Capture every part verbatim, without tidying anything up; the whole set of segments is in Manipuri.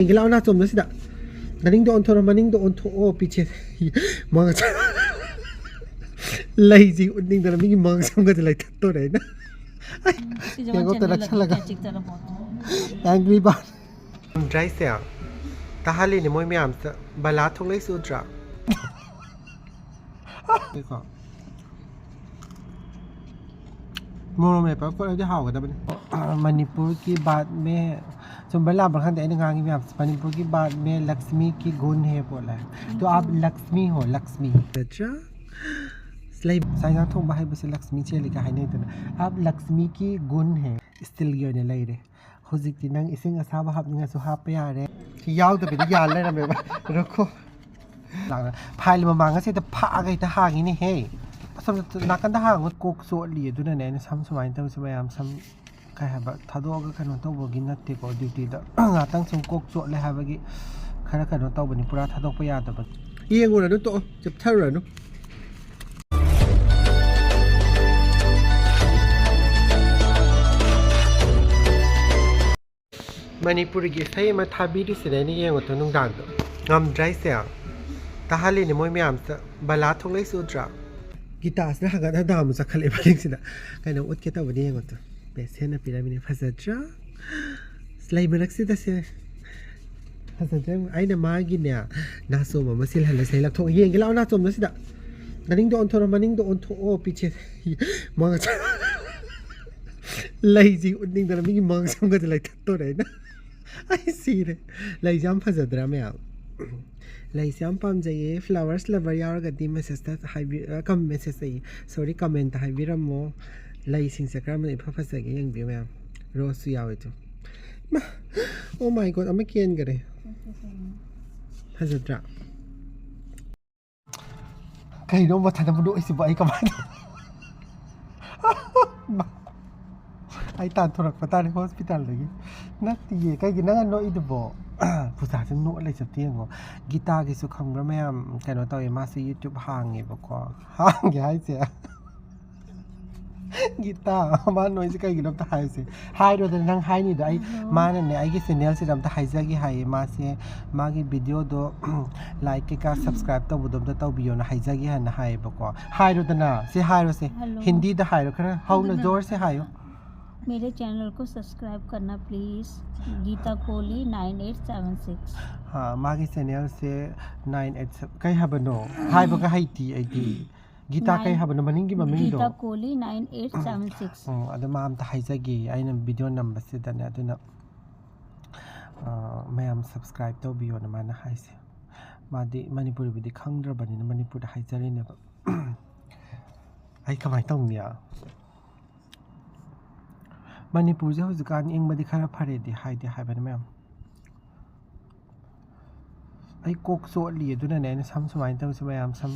ꯌꯦꯡꯒꯦ ꯂꯥꯛꯑꯣ ꯅꯥꯆꯣꯝꯗ ꯁꯤꯗ꯫ ꯃꯅꯤꯡꯗꯣ ꯑꯣꯟꯊꯣꯔꯣ, ꯃꯅꯤꯡꯗꯣ ꯑꯣꯟꯊꯣꯛꯑꯣ, ꯄꯤꯆꯦ꯫ ꯃꯉꯛꯁꯝ-, ꯂꯩꯁꯤ ꯎꯠꯅꯤꯡꯗꯅ ꯃꯤꯒꯤ ꯃꯉꯛꯁꯝꯒꯁꯦ ꯂꯩꯊꯠꯇꯣꯔꯦ ꯑꯩꯅ꯫ ꯌꯦꯡꯉꯣ, ꯇ ꯅꯛꯁꯜꯂꯒ꯫ Angry Bird꯫ ꯗ꯭ꯔꯥꯏꯁꯦ ꯇꯥꯍꯜꯂꯤꯅꯦ ꯃꯣꯏ ꯃꯌꯥꯝꯁꯦ꯫ ꯕꯂꯥ ꯊꯣꯛꯂꯛꯏꯁꯤ ꯎꯗ꯭ꯔꯥ? ꯃꯣꯔꯣꯛ ꯃꯦꯠꯄ ꯀꯣꯠꯂꯗꯤ ꯍꯥꯎꯒꯗꯕꯅꯤ꯫ ꯃꯅꯤꯄꯨꯔꯒꯤ ꯕꯥꯠ ꯃꯦ, ꯆꯨꯝꯕ꯭ꯔꯥ ꯂꯥꯝꯕ꯭ꯔꯥ ꯈꯪꯗꯦ ꯑꯩꯅ ꯉꯥꯡꯉꯤ ꯃꯌꯥꯝꯁꯦ꯫ ꯃꯅꯤꯄꯨꯔꯒꯤ ꯕꯥꯠ ꯃꯦ ꯂꯛꯁꯃꯤ ꯀꯤ ꯒꯨꯟ ꯍꯦ ꯕꯣꯂꯥ ꯍꯦ꯫ ꯇꯣ ꯑꯥꯞ ꯂꯛꯁꯃꯤ ꯍꯣ, ꯂꯛꯁꯃꯤ꯫ ꯅꯠꯇ꯭ꯔꯥ? ꯂꯩ-, ꯆꯥꯛ ꯏꯟꯖꯥꯡ ꯊꯣꯡꯕ ꯍꯩꯕꯁꯦ ꯂꯛꯁꯃꯤ ꯆꯦꯜꯂꯤꯒ ꯍꯥꯏꯅꯩꯗꯅ꯫ ꯑꯥꯞ ꯂꯛꯁꯃꯤ ꯀꯤ ꯒꯨꯟ ꯍꯦ꯫ ꯏꯁꯇꯤꯜꯒꯤ ꯑꯣꯏꯅ ꯂꯩꯔꯦ꯫ ꯍꯧꯖꯤꯛꯇꯤ ꯅꯪ ꯏꯁꯤꯡ ꯑꯁꯥꯕ ꯍꯥꯞꯅꯤꯡꯉꯁꯨ ꯍꯥꯞꯄ ꯌꯥꯔꯦ꯫ ꯁꯤ ꯌꯥꯎꯗꯕꯤꯗ ꯌꯥꯜ ꯂꯩꯔꯝꯃꯦꯕ꯫ ꯔꯨꯈꯣ꯫ ꯐꯥꯏꯜ ꯃꯃꯥꯡ ꯑꯁꯤꯗ ꯐꯥꯛꯑꯒ ꯍꯦꯛꯇ ꯍꯥꯡꯉꯤꯅꯦꯍꯦ꯫ ꯑꯁꯣꯝꯗ ꯅꯥꯀꯟꯗ ꯍꯥꯡꯕ ꯀꯣꯛ ꯆꯣꯠꯂꯤ꯫ ꯑꯗꯨꯅꯅꯦ ꯑꯩꯅ ꯁꯝ ꯁꯨꯃꯥꯏꯅ ꯇꯧꯔꯤꯁꯦ ꯃꯌꯥꯝ꯫ ꯁꯝ ꯀꯩ ꯍꯥꯏꯕ, ꯊꯥꯗꯣꯛꯑꯒ ꯀꯩꯅꯣ ꯇꯧꯕꯒꯤ ꯅꯠꯇꯦꯀꯣ, ꯗ꯭ꯌꯨꯇꯤꯗ꯫ ꯉꯥꯛꯇꯪ ꯁꯨꯝ ꯀꯣꯛ ꯆꯣꯠꯂꯦ ꯍꯥꯏꯕꯒꯤ ꯈꯔ ꯀꯩꯅꯣ ꯇꯧꯕꯅꯤ, ꯄꯨꯔꯥ ꯊꯥꯗꯣꯛꯄ ꯌꯥꯗꯕꯅꯤ꯫ ꯌꯦꯡꯉꯨꯔꯅꯨ, ꯇꯣꯛꯑꯣ, ꯆꯨꯞꯊꯔꯨꯔꯅꯨ꯫ ꯃꯅꯤꯄꯨꯔꯤꯒꯤ ꯏꯁꯩ ꯑꯃ ꯊꯥꯕꯤꯔꯤꯁꯤꯅꯦ ꯑꯩꯅ ꯌꯦꯡꯉꯨꯗꯣ ꯅꯨꯡꯗꯥꯡꯗꯣ꯫ ꯉꯝꯗ꯭ꯔꯥ ꯑꯩꯁꯦ? ꯇꯥꯍꯜꯂꯤꯅꯦ ꯃꯣꯏ ꯃꯌꯥꯝꯁꯦ꯫ ꯕꯂꯥ ꯊꯣꯛꯂꯛꯏꯁꯤ ꯎꯗ꯭ꯔꯥ? ꯒꯤꯇꯥꯁꯤꯅ ꯍꯪꯒꯠ ꯍꯟꯗ ꯑꯃꯨꯛ ꯆꯠꯈꯠꯂꯛꯑꯦ ꯃꯅꯤꯡꯁꯤꯗ꯫ ꯀꯩꯅꯣ ꯎꯠꯀꯦ ꯇꯧꯕꯅꯦ ꯌꯦꯡꯉꯨꯗꯣ꯫ ꯕꯦꯁꯦꯟꯅ ꯄꯤꯔꯝꯃꯤꯅꯦ꯫ ꯐꯖꯗ꯭ꯔꯥ? ꯂꯩ ꯃꯔꯛꯁꯤꯗ ꯁꯦ꯫ ꯐꯖꯗ꯭ꯔꯥ ꯌꯦꯡꯉꯨ꯫ ꯑꯩꯅ ꯃꯥꯒꯤꯅꯦ, ꯅꯥꯆꯣꯝ ꯑꯃ ꯁꯤꯜꯍꯜꯂꯁꯦ꯫ ꯂꯧꯊꯣꯛ-, ꯌꯦꯡꯒꯦ ꯂꯥꯛꯑꯣ ꯅꯥꯆꯣꯝꯗꯣ ꯁꯤꯗ꯫ ꯃꯅꯤꯡꯗꯣ ꯑꯣꯟꯊꯣꯔꯣ, ꯃꯅꯤꯡꯗꯣ ꯑꯣꯟꯊꯣꯛꯑꯣ, ꯄꯤꯆꯦ꯫ ꯃꯉꯛ-, ꯂꯩꯁꯤ ꯎꯠꯅꯤꯡꯗꯅ ꯃꯤꯒꯤ ꯃꯉꯛꯁꯝꯒꯁꯦ ꯂꯩꯊꯠꯇꯣꯔꯦ ꯑꯩꯅ꯫ ꯑꯩ ꯁꯤꯔꯦ꯫ ꯂꯩꯁꯦ ꯌꯥꯝ ꯐꯖꯗ꯭ꯔꯥ ꯃꯌꯥꯝ? ꯂꯩꯁꯦ ꯌꯥꯝ ꯄꯥꯝꯖꯩꯌꯦ꯫ Flowers lover ꯌꯥꯎꯔꯒꯗꯤ messageꯇ ꯍꯥꯏꯕꯤ-, ꯑ, ꯀꯝ-, message ꯑꯌꯦ, sorry, commentꯇ ꯍꯥꯏꯕꯤꯔꯝꯃꯣ꯫ ꯂꯩꯁꯤꯡꯁꯦ ꯀꯔꯝꯕꯅ ꯏꯐ ꯐꯖꯒꯦ ꯌꯦꯡꯕꯤꯌꯨ ꯃꯌꯥꯝ꯫ Roseꯁꯨ ꯌꯥꯎꯋꯦ ꯇꯨ꯫ ꯃꯥ, oh my God, ꯑꯃ ꯀꯦꯟꯈꯔꯦ꯫ ꯐꯖꯗ꯭ꯔꯥ? ꯀꯩꯅꯣ ꯃꯊꯟꯇ ꯅꯣꯛꯏꯁꯤꯕꯣ? ꯑꯩ ꯀꯃꯥꯏꯅ? ꯃꯥ, ꯑꯩ ꯇꯥꯟꯊꯣꯔꯛꯄ ꯇꯥꯔꯦ ꯍꯣꯁꯄꯤꯇꯥꯜꯗꯒꯤ꯫ ꯅꯠꯇꯤꯌꯦ, ꯀꯩꯒꯤ ꯅꯪ ꯅꯣꯛꯏꯗꯨꯕꯣ? ꯄꯨꯖꯥꯁꯦ ꯅꯣꯛꯑ ꯂꯩ ꯆꯠꯇꯦ ꯌꯦꯡꯉꯣ꯫ ꯒꯤꯇꯥꯒꯤꯁꯨ ꯈꯪꯕ꯭ꯔꯥ ꯃꯌꯥꯝ? ꯀꯩꯅꯣ ꯇꯧꯋꯦ, ꯃꯥꯁꯨ YouTube ꯍꯥꯡꯉꯦꯕꯀꯣ꯫ ꯍꯥꯡꯒꯦ ꯍꯥꯏꯁꯦ꯫ ꯒꯤꯇꯥ, ꯃꯥ ꯅꯣꯏꯁꯦ ꯀꯩꯒꯤꯅꯣ ꯑꯝꯇ ꯍꯥꯏꯁꯦ꯫ ꯍꯥꯏꯔꯣꯗꯅ, ꯅꯪ ꯍꯥꯏꯅꯤꯗꯣ꯫ ꯑꯩ, ꯃꯥꯅꯅꯦ, ꯑꯩꯒꯤ ꯆꯦꯅꯦꯜꯁꯤꯗ ꯑꯝꯇ ꯍꯥꯏꯖꯒꯦ ꯍꯥꯏꯌꯦ꯫ ꯃꯥꯁꯦ ꯃꯥꯒꯤ ꯚꯤꯗꯤꯑꯣꯗꯣ ꯂꯥꯏꯛ ꯀꯩꯀꯥ ꯁꯕꯁꯀ꯭ꯔꯥꯏꯕ ꯇꯧꯕꯗꯣ ꯑꯝꯇ ꯇꯧꯕꯤꯌꯣꯅ ꯍꯥꯏꯖꯒꯦ ꯍꯥꯏꯅ ꯍꯥꯏꯌꯦꯕꯀꯣ꯫ ꯍꯥꯏꯔꯣꯗꯅ, ꯁꯤ ꯍꯥꯏꯔꯣꯁꯦ꯫ ꯍꯤꯟꯗꯤꯗ ꯍꯥꯏꯔꯣ, ꯈꯔ ꯍꯧꯅ, ꯖꯣꯔꯁꯦ ꯍꯥꯏꯌꯣ꯫ मेरे चैनल को सब्सक्राइब करना please, Geeta Kohli nine eight seven six. ꯃꯥꯒꯤ ꯆꯦꯅꯦꯜꯁꯦ ꯅꯥꯏꯟ ꯑꯩꯠ ꯁꯕꯦꯟ, ꯀꯩ ꯍꯥꯏꯕꯅꯣ? ꯍꯥꯏꯕꯒ ꯍꯩꯇꯤ ꯑꯩꯗꯤ꯫ ꯒꯤꯇꯥ ꯀꯩ ꯍꯥꯏꯕꯅꯣ ꯃꯅꯤꯡꯒꯤ ꯃꯃꯤꯡꯗꯣ? Geeta Kohli nine eight seven six. ꯎꯝ, ꯑꯗꯣ ꯃꯥ ꯑꯝꯇ ꯍꯥꯏꯖꯒꯦ, ꯑꯩꯅ ꯚꯤꯗꯤꯑꯣ ꯅꯝꯕꯁꯤꯗꯅꯦ꯫ ꯑꯗꯨꯅ, ꯑ, ꯃꯌꯥꯝ ꯁꯕꯁꯀ꯭ꯔꯥꯏꯕ ꯇꯧꯕꯤꯌꯣꯅ ꯃꯥꯅ ꯍꯥꯏꯁꯦ꯫ ꯃꯥꯗꯤ ꯃꯅꯤꯄꯨꯔꯤꯕꯨꯗꯤ ꯈꯪꯗ꯭ꯔꯕꯅꯤꯅ ꯃꯅꯤꯄꯨꯔꯗ ꯍꯥꯏꯖꯔꯤꯅꯦꯕ꯫ ꯑꯩ ꯀꯃꯥꯏꯅ ꯇꯧꯅꯤ? ꯃꯅꯤꯄꯨꯔꯁꯦ ꯍꯧꯖꯤꯛꯀꯥꯟ ꯏꯪꯕꯗꯤ ꯈꯔ ꯐꯔꯦꯗꯤ ꯍꯥꯏꯗꯤ ꯍꯥꯏꯕꯅꯤ ꯃꯌꯥꯝ꯫ ꯑꯩ ꯀꯣꯛ ꯆꯣꯠꯂꯤ, ꯑꯗꯨꯅꯅꯦ ꯑꯩꯅ ꯁꯝ ꯁꯨꯃꯥꯏꯅ ꯇꯧꯔꯤꯁꯦ ꯃꯌꯥꯝ꯫ ꯁꯝ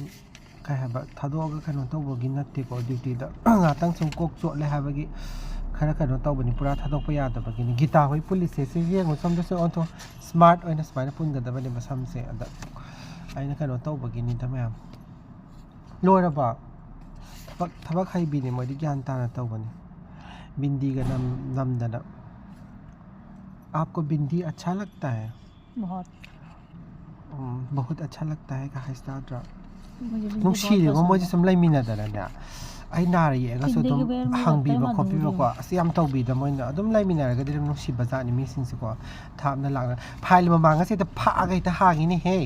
ꯀꯩ ꯍꯥꯏꯕ, ꯊꯥꯗꯣꯛꯑꯒ ꯀꯩꯅꯣ ꯇꯧꯕꯒꯤ ꯅꯠꯇꯦꯀꯣ, ꯗ꯭ꯌꯨꯇꯤꯗ ꯉꯥꯛꯇꯪ ꯁꯨꯝ ꯀꯣꯛ ꯆꯣꯠꯂꯦ ꯍꯥꯏꯕꯒꯤ ꯈꯔ ꯀꯩꯅꯣ ꯇꯧꯕꯅꯤ, ꯄꯨꯔꯥ ꯊꯥꯗꯣꯛꯄ ꯌꯥꯗꯕꯒꯤꯅꯤ꯫ ꯒꯤꯇꯥ ꯍꯣꯏ ꯄꯨꯜꯂꯤꯁꯦ ꯁꯤ ꯌꯦꯡꯉꯨ, ꯁꯣꯝꯗꯁꯨ ꯑꯣꯟꯊꯣꯛ꯫ ꯁ꯭ꯃꯥꯔꯠ ꯑꯣꯏꯅ ꯁꯨꯃꯥꯏꯅ ꯄꯨꯟꯒꯗꯕꯅꯦꯕ ꯁꯝꯁꯦ꯫ ꯑꯗ ꯑꯩꯅ ꯀꯩꯅꯣ ꯇꯧꯕꯒꯤꯅꯤꯗ ꯃꯌꯥꯝ꯫ ꯂꯣꯏꯔꯕ? ꯊꯕꯛ, ꯊꯕꯛ ꯍꯩꯕꯤꯅꯦ ꯃꯣꯏꯗꯤ, ꯒ꯭ꯌꯥꯟ ꯇꯥꯅ ꯇꯧꯕꯅꯤ꯫ ꯕꯤꯟꯗꯤꯒ ꯅꯝ-, ꯅꯝꯗꯅ꯫ आपको बिंदी अच्छा लगता है? बहुत। ꯎꯝ, बहुत अच्छा लगता है ꯀ ꯍꯥꯏꯁꯤ ꯇꯥꯗ꯭ꯔꯣ? मुझे बिंदी ꯅꯨꯡꯁꯤꯔꯦꯀꯣ बहुत पसंद ꯃꯣꯏꯁꯦ है। ꯁꯨꯝ ꯂꯩꯃꯤꯟꯅꯗꯅꯅꯦ꯫ ꯑꯩ ꯅꯥꯔ ꯌꯦꯛꯑꯒꯁꯨ ꯕꯤꯟꯗꯤꯒꯤ ꯑꯗꯨꯝ ꯕꯦꯜ ꯃꯨꯠꯂꯛꯇꯣꯏ ꯍꯪꯕꯤꯕ ꯃꯥꯟꯗ꯭ꯔꯣ ꯈꯣꯠꯄꯤꯕꯀꯣ꯫ ꯕꯤꯟꯗꯤ? ꯑꯁ, ꯌꯥꯝ ꯇꯧꯕꯤꯗ ꯃꯣꯏꯅ꯫ ꯑꯗꯨꯝ ꯂꯩꯃꯤꯟꯅꯔꯒꯗꯤ ꯑꯗꯨꯝ ꯅꯨꯡꯁꯤꯕ ꯖꯥꯠꯅꯤ ꯃꯤꯁꯤꯡꯁꯦꯀꯣ꯫ ꯊꯥꯞꯅ ꯂꯥꯛꯅ ꯐꯥꯏꯜ ꯃꯃꯥꯡ ꯑꯁꯤꯗ ꯐꯥꯛꯑꯒ ꯍꯦꯛꯇ ꯍꯥꯡꯉꯤꯅꯦꯍꯦ꯫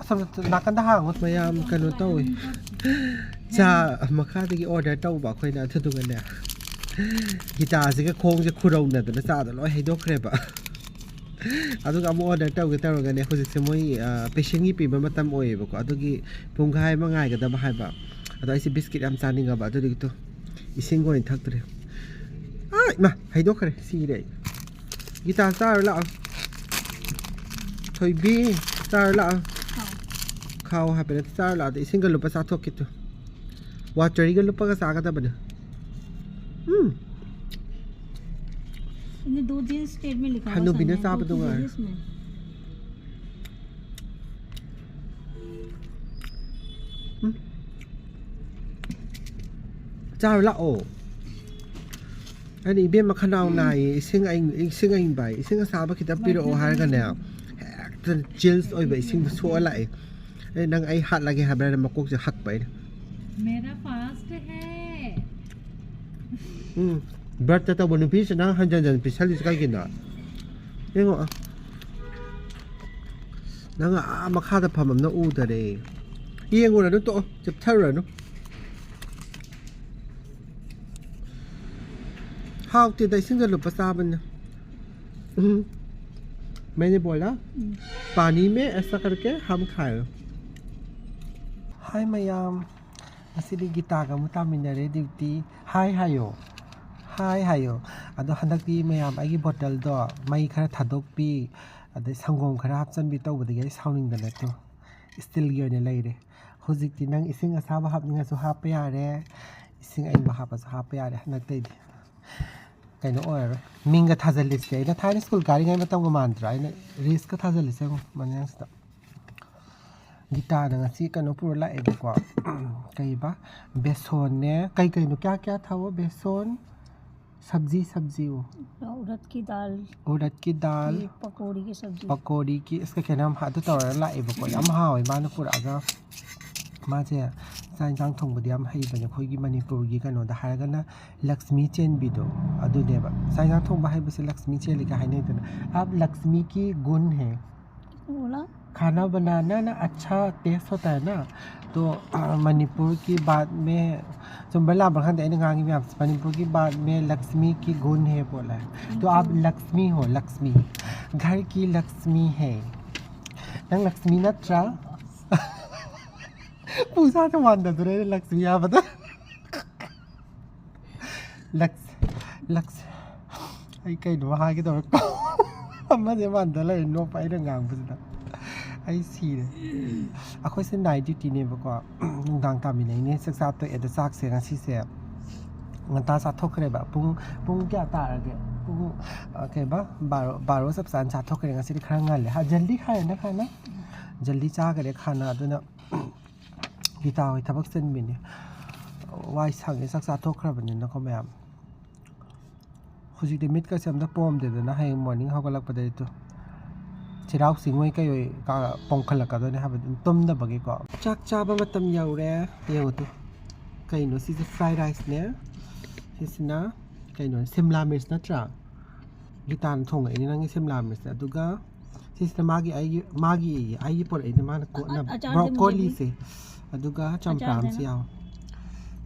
ꯑꯁꯣꯝꯗ ꯅꯥꯀꯟꯗ ꯍꯥꯡꯉꯣ ꯃꯌꯥꯝ ꯀꯩꯅꯣ ꯇꯧꯋꯤ꯫ ꯆꯥ ꯃꯈꯥꯗꯒꯤ ꯑꯣꯔꯗꯔ ꯇꯧꯕ ꯑꯩꯈꯣꯏꯅ, ꯑꯗꯨꯗꯨꯒꯅꯦ ꯒꯤꯇꯥꯁꯤꯒ ꯈꯣꯡꯁꯦ ꯈꯨꯔꯧꯅꯗꯅ ꯆꯥꯗ ꯂꯣꯏ ꯍꯩꯗꯣꯛꯈ꯭ꯔꯦꯕ꯫ ꯑꯗꯨꯒ ꯑꯃꯨꯛ ꯑꯣꯔꯗꯔ ꯇꯧꯒꯦ ꯇꯧꯔꯒꯅꯦ ꯍꯧꯖꯤꯛꯁꯦ ꯃꯣꯏ, ꯑ, ꯄꯦꯁꯦꯟꯒꯤ ꯄꯤꯕ ꯃꯇꯝ ꯑꯣꯏꯌꯦꯕꯀꯣ꯫ ꯑꯗꯨꯒꯤ ꯄꯨꯡꯈꯥꯏ ꯑꯃ ꯉꯥꯏꯒꯗꯕ ꯍꯥꯏꯕ꯫ ꯑꯗꯣ ꯑꯩꯁꯦ ꯕꯤꯁꯀꯤꯠ ꯌꯥꯝ ꯆꯥꯅꯤꯡꯉꯕ, ꯑꯗꯨꯗꯨꯒꯤ ꯇꯨ ꯏꯁꯤꯡꯒ ꯑꯣꯏꯅ ꯊꯛꯇ꯭ꯔꯦ꯫ ꯑꯥ, ꯏꯃꯥ, ꯍꯩꯗꯣꯛꯈ꯭ꯔꯦ꯫ ꯁꯤꯔꯦ ꯑꯩ꯫ ꯒꯤꯇꯥ ꯆꯥꯔꯨ ꯂꯥꯛꯑꯣ꯫ ꯊꯣꯏꯕꯤ, ꯆꯥꯔꯨ ꯂꯥꯛꯑꯣ꯫ ꯈꯥꯎ ꯍꯥꯏꯕ ꯅꯠꯇꯦ, ꯆꯥꯔꯨ ꯂꯥꯛꯑꯣ꯫ ꯑꯗ ꯏꯁꯤꯡꯒ ꯂꯨꯞꯄ ꯆꯥꯊꯣꯛꯀꯦ ꯇꯨ꯫ ꯋꯥꯇꯔꯤꯒ ꯂꯨꯞꯄꯒ ꯆꯥꯒꯗꯕꯅꯦ꯫ ꯎꯝ꯫ इन्हें दो जींस स्टेट में लिखा हुआ ꯍꯅꯨꯕꯤꯅ ꯁꯟꯅꯦ꯫ ꯆꯥꯕꯗꯣ ꯉꯥꯏꯔꯦ꯫ ꯎꯝ꯫ ꯆꯥꯔꯨ ꯂꯥꯛꯑꯣ꯫ ꯑꯩꯅ, "ꯏꯕꯦꯝꯃ, ꯈꯅꯥꯎ ꯅꯥꯏꯌꯦ, ꯏꯁꯤꯡ ꯑꯏꯪ-, ꯏꯁꯤꯡ ꯑꯏꯪꯕ, ꯏꯁꯤꯡ ꯑꯁꯥꯕ ꯈꯤꯇꯪ ꯄꯤꯔꯛꯑꯣ" ꯍꯥꯏꯔꯒꯅꯦ, ꯍꯦꯛꯇ chills ꯑꯣꯏꯕ ꯏꯁꯤꯡꯗꯣ ꯁꯣꯛꯑ ꯂꯥꯛꯑꯦ꯫ ꯑꯩ, "ꯅꯪ ꯑꯩ ꯍꯥꯠꯂꯒꯦ ꯍꯥꯏꯕ꯭ꯔꯥ?" ꯍꯥꯏꯅ ꯃꯀꯣꯛꯁꯦ ꯍꯛꯄ ꯑꯩꯅ꯫ मेरा फास्ट है। ꯎꯝ, ꯕ꯭ꯔꯠꯇ ꯇꯧꯕ ꯅꯨꯄꯤꯁꯤꯅ ꯍꯟꯖꯟ ꯍꯟꯖꯟ ꯄꯤꯁꯜꯂꯤꯁꯦ ꯀꯩꯒꯤꯅꯣ? ꯌꯦꯡꯉꯣ, ꯑ꯫ ꯅꯪ ꯑꯥ ꯃꯈꯥꯗ ꯐꯝꯃꯝꯅ ꯎꯗꯔꯦ꯫ ꯌꯦꯡꯉꯨꯔꯅꯨ, ꯇꯣꯛꯑꯣ, ꯆꯤꯞꯊꯔꯨꯔꯅꯨ꯫ ꯍꯥꯎꯇꯦꯗ, ꯏꯁꯤꯡꯗ ꯂꯨꯞꯄ ꯆꯥꯕꯅꯤꯅ꯫ ꯎꯝ꯫ मैंने बोला, पानी में ऐसा करके हम खाए। ꯍꯥꯏ ꯃꯌꯥꯝ, ꯉꯁꯤꯗꯤ ꯒꯤꯇꯥꯒ ꯑꯃꯨꯛ ꯇꯥꯃꯤꯟꯅꯔꯦ duty꯫ ꯍꯥꯏ ꯍꯥꯏꯌꯣ, ꯍꯥꯏ ꯍꯥꯏꯌꯣ꯫ ꯑꯗꯣ ꯍꯟꯗꯛꯇꯤ ꯃꯌꯥꯝ ꯑꯩꯒꯤ ꯕꯣꯇꯜꯗꯣ ꯃꯩ ꯈꯔ ꯊꯥꯗꯣꯛꯄꯤ, ꯑꯗꯩ ꯁꯪꯒꯣꯝ ꯈꯔ ꯍꯥꯞꯆꯤꯟꯕꯤ ꯇꯧꯕꯗꯒꯤ ꯑꯩ ꯁꯥꯎꯅꯤꯡꯗꯅ ꯇꯨ ꯏꯁꯇꯤꯜꯒꯤ ꯑꯣꯏꯅ ꯂꯩꯔꯦ꯫ ꯍꯧꯖꯤꯛꯇꯤ ꯅꯪ ꯏꯁꯤꯡ ꯑꯁꯥꯕ ꯍꯥꯞꯅꯤꯡꯉꯁꯨ ꯍꯥꯞꯄ ꯌꯥꯔꯦ, ꯏꯁꯤꯡ ꯑꯏꯪꯕ ꯍꯥꯞꯄꯁꯨ ꯍꯥꯞꯄ ꯌꯥꯔꯦ ꯍꯟꯗꯛꯇꯩꯗꯤ꯫ ꯀꯩꯅꯣ ꯑꯣꯏꯔꯔꯣꯏ꯫ ꯃꯤꯡꯒ ꯊꯥꯖꯤꯜꯂꯤꯁꯦ ꯑꯩꯅ ꯊꯥꯏꯅ ꯁ꯭ꯀꯨꯜ ꯀꯥꯔꯤꯉꯩ ꯃꯇꯝꯒ ꯃꯥꯟꯗ꯭ꯔꯥ? ꯑꯩꯅ ꯔꯤꯁꯀ ꯊꯥꯖꯤꯜꯂꯤꯁꯦ ꯌꯦꯡꯉꯣ ꯃꯅꯤꯡꯁꯤꯗ꯫ ꯒꯤꯇꯥꯅ ꯉꯁꯤ ꯀꯩꯅꯣ ꯄꯨꯔ ꯂꯥꯛꯑꯦꯕꯀꯣ꯫ ꯀꯩꯕ? ꯕꯦꯁꯣꯟꯅꯦ, ꯀꯩ ꯀꯩꯅꯣ? क्या क्या था वो? बेसन, सब्जी, सब्जी वो। उड़द की दाल उड़द की दाल, की पकौड़ी की सब्जी। पकौड़ी की, इसका क्या नाम, ꯑꯗꯨ ꯇꯧꯔꯒ ꯂꯥꯛꯑꯦꯕꯀꯣ꯫ ꯌꯥꯝ ꯍꯥꯎꯋꯦ ꯃꯥꯅ ꯄꯨꯔꯛꯑꯒ꯫ ꯃꯥꯁꯦ ꯆꯥꯛ ꯌꯦꯟꯁꯥꯡ ꯊꯣꯡꯕꯗꯤ ꯌꯥꯝ ꯍꯩꯕꯅꯦ꯫ ꯑꯩꯈꯣꯏꯒꯤ ꯃꯅꯤꯄꯨꯔꯒꯤ ꯀꯩꯅꯣꯗ ꯍꯥꯏꯔꯒꯅ ꯂꯛꯁꯃꯤ ꯆꯦꯟꯕꯤꯗꯣ ꯑꯗꯨꯅꯦꯕ꯫ ꯆꯥꯛ ꯌꯦꯟꯁꯥꯡ ꯊꯣꯡꯕ ꯍꯩꯕꯁꯦ ꯂꯛꯁꯃꯤ ꯆꯦꯜꯂꯤꯒ ꯍꯥꯏꯅꯩꯗꯅ꯫ आप लक्ष्मी की गुण है। बोला। खाना बनाना ना अच्छा टेस्ट होता है ना, तो अ, मणिपुर की बात में ꯆꯨꯝꯕ꯭ꯔꯥ ꯂꯥꯝꯕ꯭ꯔꯥ ꯈꯪꯗꯦ ꯑꯩꯅ ꯉꯥꯡꯉꯤ ꯃꯌꯥꯝꯁꯦ꯫ ꯃꯅꯤꯄꯨꯔꯒꯤ ꯕꯥꯠ ꯃꯦ ꯂꯛꯁꯃꯤ ꯀꯤ ꯒꯨꯟ ꯍꯦ ꯕꯣꯂꯥ ꯍꯦ꯫ तो आप लक्ष्मी हो, लक्ष्मी, घर की लक्ष्मी है। ꯅꯪ ꯂꯛꯁꯃꯤ ꯅꯠꯇ꯭ꯔꯥ? ꯄꯨꯖꯥꯒ ꯃꯥꯟꯗꯗꯨꯔꯦ ꯑꯩꯅ ꯂꯛꯁꯃꯤ ꯍꯥꯏꯕꯗ꯫ ꯂꯛꯁ ꯂꯛꯁ ꯑꯩ ꯀꯩꯅꯣ ꯍꯥꯏꯒꯦ ꯇꯧꯔꯦ꯫ ꯑꯃꯁꯦ ꯃꯥꯟꯗ ꯂꯩꯔꯦ ꯅꯣꯛꯄ ꯑꯩꯅ ꯉꯥꯡꯕꯁꯤꯗ꯫ ꯑꯩ ꯁꯤꯔꯦ꯫ ꯑꯩꯈꯣꯏꯁꯦ ꯅꯥꯏꯠ ꯗ꯭ꯌꯨꯇꯤꯅꯦꯕꯀꯣ꯫ ꯅꯨꯡꯗꯥꯡ ꯇꯥꯃꯤꯟꯅꯩꯅꯦ꯫ ꯆꯥꯛ ꯆꯥ ꯇꯣꯛꯑꯦ꯫ ꯑꯗꯣ ꯆꯥꯛꯁꯦ ꯉꯁꯤꯁꯦ ꯉꯟꯇꯥ ꯆꯥꯊꯣꯛꯈ꯭ꯔꯦꯕ꯫ ꯄꯨꯡ ꯄꯨꯡ ꯀꯌꯥ ꯇꯥꯔꯒꯦ? ꯄꯨꯡ ꯑ, ꯀꯩꯕ ꯕꯥꯔꯣ ꯕꯥꯔꯣ ꯆꯞ ꯆꯥꯅ ꯆꯥꯊꯣꯛꯈ꯭ꯔꯦ꯫ ꯉꯁꯤꯗꯤ ꯈꯔ ꯉꯜꯂꯦ꯫ ꯍꯥ, ꯖꯜꯗꯤ ꯈꯥꯏꯌꯦ ꯅ ꯈꯥꯅ꯫ ꯖꯜꯗꯤ ꯆꯥꯈꯔꯦ ꯈꯥꯅ꯫ ꯑꯗꯨꯅ ꯒꯤꯇꯥ ꯍꯣꯏ ꯊꯕꯛ ꯆꯤꯟꯕꯤꯅꯦ꯫ ꯋꯥꯏ ꯁꯪꯉꯦ ꯆꯥꯛ ꯆꯥꯊꯣꯛꯈ꯭ꯔꯕꯅꯤꯅꯀꯣ ꯃꯌꯥꯝ꯫ ꯍꯧꯖꯤꯛꯇꯤ ꯃꯤꯠꯀꯁꯦ ꯑꯝꯇ ꯄꯣꯝꯗꯦꯗꯅ, ꯍꯌꯦꯡ ꯃꯣꯔꯅꯤꯡ ꯍꯧꯒꯠꯂꯛꯄꯗꯗꯤ ꯇꯨ ꯆꯤꯔꯥꯎ ꯆꯤꯡꯉꯣꯏ ꯀꯩꯑꯣꯏ ꯀꯥ-, ꯄꯣꯝꯈꯠꯂꯛꯀꯗꯣꯏꯅꯦ ꯍꯥꯏꯕ, ꯑꯗꯨꯝ ꯇꯨꯝꯗꯕꯒꯤꯀꯣ꯫ ꯆꯥꯛ ꯆꯥꯕ ꯃꯇꯝ ꯌꯧꯔꯦ꯫ ꯌꯦꯡꯉꯨ ꯇꯨ, ꯀꯩꯅꯣ ꯁꯤꯁꯦ? ꯐ꯭ꯔꯥꯏ ꯔꯥꯏꯁꯅꯦ꯫ ꯁꯤꯁꯤꯅ ꯀꯩꯅꯣ, ꯁꯤꯝꯂꯥ ꯃꯤꯔꯆ ꯅꯠꯇ꯭ꯔꯥ? ꯒꯤꯇꯥꯅ ꯊꯣꯡꯉꯛꯏꯅꯦ ꯅꯪꯒꯤ ꯁꯤꯝꯂꯥ ꯃꯤꯔꯆꯁꯦ꯫ ꯑꯗꯨꯒ ꯁꯤꯁꯤꯅ ꯃꯥꯒꯤ, ꯑꯩꯒꯤ, ꯃꯥꯒꯤ ꯑꯩꯒꯤ ꯄꯣꯔꯛꯏꯅꯦ ꯃꯥꯅ ꯀꯣꯠꯅꯕ꯫ ꯑꯆꯥꯔꯗꯤ ꯕ꯭ꯔꯣꯀꯣꯂꯤꯁꯦ꯫ ꯑꯗꯨꯒ ꯆꯝꯄ꯭ꯔꯥ ꯑꯃꯁꯨ ꯌꯥꯎ꯫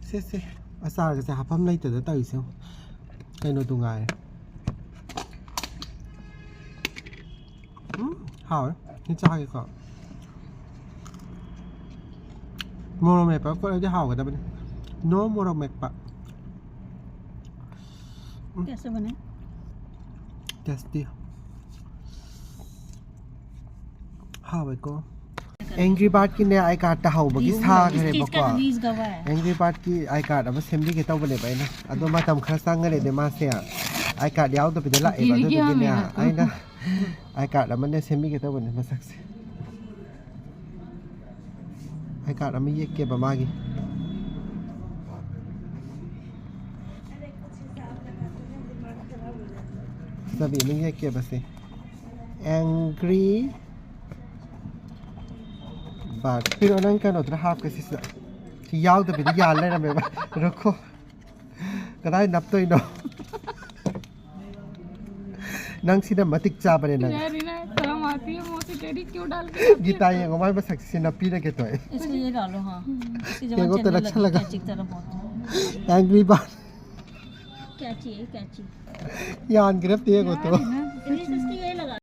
ꯁꯦ, ꯁꯦ꯫ ꯑꯆꯥꯔꯒꯁꯦ ꯍꯥꯞꯐꯝ ꯂꯩꯇꯗ ꯇꯧꯔꯤꯁꯦ ꯌꯦꯡꯉꯨ꯫ ꯀꯩꯅꯣꯗꯨ ꯉꯥꯏꯔꯦ꯫ ꯎꯝ, ꯍꯥꯎꯋꯦ꯫ ꯁꯤ ꯆꯥꯒꯦꯀꯣ꯫ ꯃꯣꯔꯣꯛ ꯃꯦꯠꯄ ꯀꯣꯠꯂꯗꯤ ꯍꯥꯎꯒꯗꯕꯅꯤ꯫ ꯅꯣ ꯃꯣꯔꯣꯛ ꯃꯦꯠꯄ꯫ ꯎꯝ꯫ कैसे बने? ꯇꯦꯁꯇꯤ꯫ ꯍꯥꯎꯋꯦꯀꯣ꯫ ꯑꯦꯡꯒ꯭ꯔꯤ ꯕꯥꯔꯠꯀꯤꯅꯦ ꯑꯥꯏ ꯀꯥꯔꯠꯇ ꯍꯧꯕꯒꯤ ꯁꯥꯈ꯭ꯔꯦꯕꯀꯣ꯫ ꯑꯦꯡꯒ꯭ꯔꯤ ꯕꯥꯔꯠꯀꯤ ꯑꯥꯏ ꯀꯥꯔꯠ ꯑꯃ ꯁꯦꯝꯕꯤꯒꯦ ꯇꯧꯕꯅꯦꯕ ꯑꯩꯅ꯫ ꯑꯗꯣ ꯃꯇꯝ ꯈꯔ ꯆꯪꯒꯅꯦꯗꯤ ꯃꯥꯁꯦ꯫ ꯑꯥꯏ ꯀꯥꯔꯠ ꯌꯥꯎꯗꯕꯤꯗ ꯂꯥꯛꯑꯦꯕ꯫ ꯑꯗꯨꯗꯨꯒꯤꯅꯦ ꯑꯩꯅ ꯑꯥꯏ ꯀꯥꯔꯠ ꯑꯃꯅꯦ ꯁꯦꯝꯕꯤꯒꯦ ꯇꯧꯕꯅꯦ ꯃꯁꯛꯁꯦ꯫ ꯑꯥꯏ ꯀꯥꯔꯠ ꯑꯃ ꯌꯦꯛꯀꯦꯕ ꯃꯥꯒꯤ꯫ ꯐꯖꯕꯤ ꯑꯃ ꯌꯦꯛꯀꯦꯕ ꯁꯦ꯫ Angry birth. ꯀꯩꯅꯣ, ꯅꯪ ꯀꯩꯅꯣꯗꯨꯗ ꯍꯥꯞꯀꯦ ꯁꯤꯁꯤꯗ꯫ ꯁꯤ ꯌꯥꯎꯗꯕꯤꯗ ꯌꯥꯜ ꯂꯩꯔꯝꯃꯦꯕ꯫ ꯔꯨꯀꯣ꯫ ꯀꯗꯥꯏ ꯅꯞꯇꯣꯏꯅꯣ? ꯅꯪ ꯁꯤꯅ ꯃꯇꯤꯛ ꯆꯥꯕꯅꯦ ꯅꯪ꯫ यार, रीना, शर्म आती है, मौसी टेडी क्यों डाल के लाती है? ꯒꯤꯇꯥ ꯌꯦꯡꯉꯣ, ꯃꯥꯏ ꯃꯁꯛꯁꯤ ꯅꯞꯄꯤꯔꯒꯦ ꯇꯧꯑꯦ꯫ इसको ये डालो, हाँ। इसकी जबान ꯌꯦꯡꯉꯣ, चलने लगी, ꯅꯛꯁꯜꯂꯒ꯫ कैंची की तरह बहुत। Angry bird. कैंची है, कैंची। ꯌꯥꯟꯈ꯭ꯔꯦ, ꯌꯦꯡꯉꯣ ꯇꯣ꯫ इसकी ये लगा।